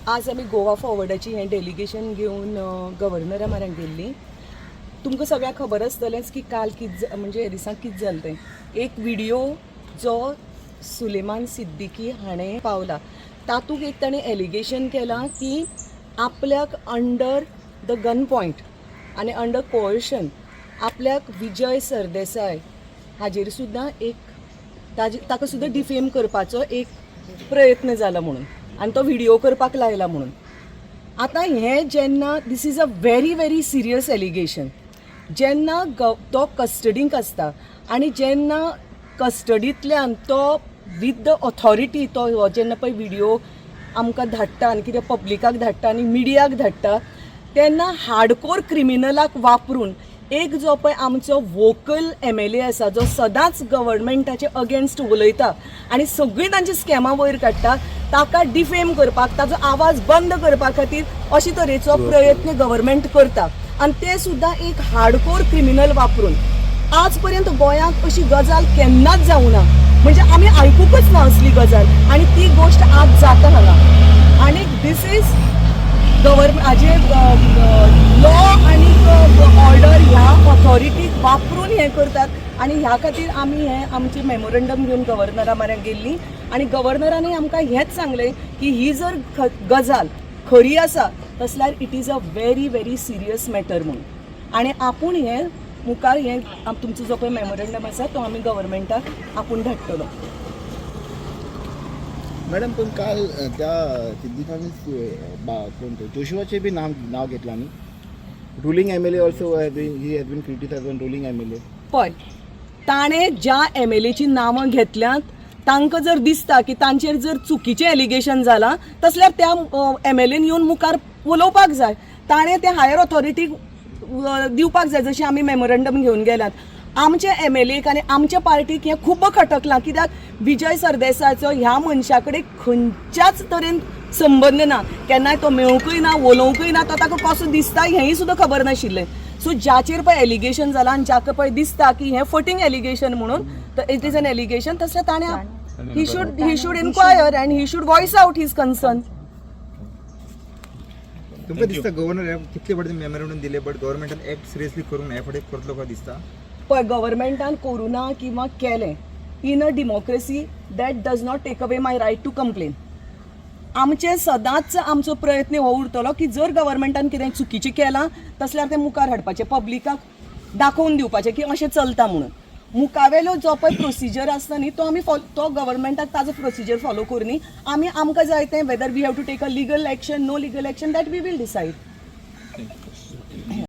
आज आमी गोवा फॉवर्डाची हें डेलिगेशन घेवन गव्हर्नरा म्हऱ्यान गेल्ली. तुमकां सगळ्यांक खबर आसतलेंच की काल कितें, म्हणजे हे दिसांक कितें जालें तें. एक व्हिडियो जो सुलेमान सिद्दीकी हाणें पावला, तातूंत एक ताणें एलिगेशन केलां की आपल्याक अंडर the gun point आनी अंडर कोअर्शन आपल्याक विजय सरदेसाय हाजेर सुद्दां एक ताजे ताका सुद्दां डिफेम करपाचो एक प्रयत्न जाला म्हणून आनी तो व्हिडियो करपाक लायला म्हणून. आतां हें जेन्ना, this is a very very serious allegation. जेन्ना तो कस्टडीक आसता आनी जेन्ना कस्टडींतल्यान तो विथ the authority तो हो जेन्ना पळय व्हिडियो आमकां धाडटा आनी कितें पब्लिकाक धाडटा आनी मिडियाक धाडटा, तेन्ना हार्डकोर क्रिमिनलाक वापरून एक जो पळय आमचो वोकल एमएलए आसा, जो सदांच गव्हर्मेंटाचे अगेन्स्ट उलयता आनी सगळीं तांची स्कॅमां वयर काडटा, ताका डिफेम करपाक, ताजो आवाज बंद करपा खातीर अशे तरेचो प्रयत्न गव्हर्मेंट करता आनी ते सुद्दां एक हार्डकोर क्रिमिनल वापरून. आज पर्यंत गोंयांत अशी गजाल केन्नाच जावना, म्हणजे आमी आयकूंकच ना असली गजाल आनी ती गोश्ट आज जाता हांगा. आनी this is government हाजे लॉ आनी ऑर्डर ह्या ऑथॉरिटीक वापरून हें करतात. आनी ह्या खातीर आमी हें आमचें मेमोरंडम घेवन गव्हर्नरा म्हऱ्यान गेल्ली आनी गव्हर्नरानूय आमकां हेंच सांगलें की ही जर गजाल खरी आसा तसल्यार it is a very very serious matter म्हणून आनी आपूण हें मुखार हें तुमचो जो पळय मेमोरंडम आसा तो आमी गव्हर्मेंटाक आपूण धाडटलो. मॅडम, पण काल त्या सिद्दीकांनी कोण तो जोशुआचे बी नाव घेतलं न्ही. Ruling MLA also, he has been criticise on ruling MLA. पळय, ताणें ज्या एमएलएची नांवां घेतल्यांत, तांकां जर दिसता की तांचेर जर चुकीचें एलिगेशन जालां, तसल्यार त्या एमएलएन येवन मुखार उलोवपाक जाय. ताणें ते हायर ऑथॉरिटीक दिवपाक जाय. जशें आमी मेमोरंडम घेवन गेल्यात, आमच्या एमएलएक आनी आमच्या पार्टीक हें खूब खटकलां, कित्याक विजय सरदेसायचो ह्या मनशा कडेन खंयच्याच तरेन संबंद ना. केन्नाय तो मेळूंकय ना, उलोवंकय ना, तो ताका कसो दिसता हेंय सुद्दां खबर नाशिल्लें. सो ज्याचेर पळय एलिगेशन जालां आनी जाका पळय दिसता की हें फटींग एलिगेशन म्हणून, तर it is an allegation, तसलें ताणें he should inquire and he should voice out his concern. तुमकां दिसता गव्हर्नर कितले फावटी मेमोरंडम दिले, बट गव्हर्मेंटान एक्ट सिरियसली करूंक ना, हे फावटी करतलो काय दिसता? पळय, गव्हर्मेंटान करूं किंवा केलें, in a democracy that does not take away my right to complain. आमचे सदांच आमचो प्रयत्न हो उरतलो की जर गव्हर्मेंटान कितें चुकीचें केलां तसल्यार तें मुखार हाडपाचें, पब्लिकाक दाखोवन दिवपाचें की अशें चलता म्हणून. मुखावेलो जो पळय प्रोसिजर आसता न्ही, तो आमी फॉलो, तो गव्हर्मेंटाक ताजो प्रोसिजर फॉलो करून न्ही आमी आमकां जाय तें, whether we have to take a legal action, no legal action, that we will decide.